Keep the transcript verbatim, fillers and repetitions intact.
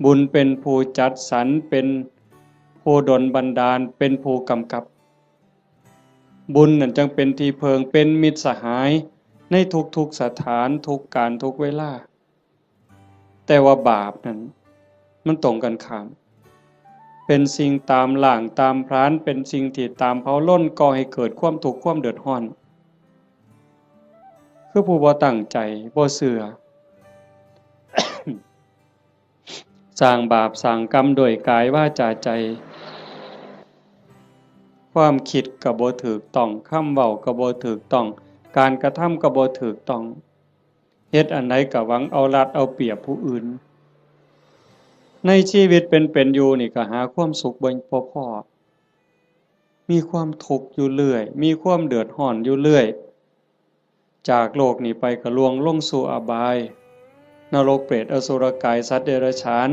บุญเป็นผู้จัดสรร เป็นผู้ดลบันดาล เป็นผู้กำกับ บุญนั่นจั่งเป็นที่เพิ่ง เป็นมิตรสหายในทุกๆสถาน ทุกการ ทุกเวลา แต่ว่าบาปนั่นมันตรงกันข้าม เป็นสิ่งตามล้างตามผลาญ เป็นสิ่งที่ตามเผาลน ก่อให้เกิดความทุกข์ความเดือดร้อน คือผู้บ่ตั้งใจ บ่เชื่อ สร้างบาปสร้างกรรมด้วยกายวาจาใจ ความคิดก็บ่ถูกต้อง คำเว้าก็บ่ถูกต้อง การกระทำก็บ่ถูกต้อง เฮ็ดอันใดก็หวังเอารัดเอาเปรียบผู้อื่น ในชีวิตเป็นๆอยู่นี่ก็หาความสุขบ่ บ่พ้อ มีความทุกข์อยู่เรื่อย มีความเดือดร้อนอยู่เรื่อย จากโลกนี้ไปก็ล่วงลงสู่อบาย นรกเปรตอสุรกายสัตว์เดรัจฉาน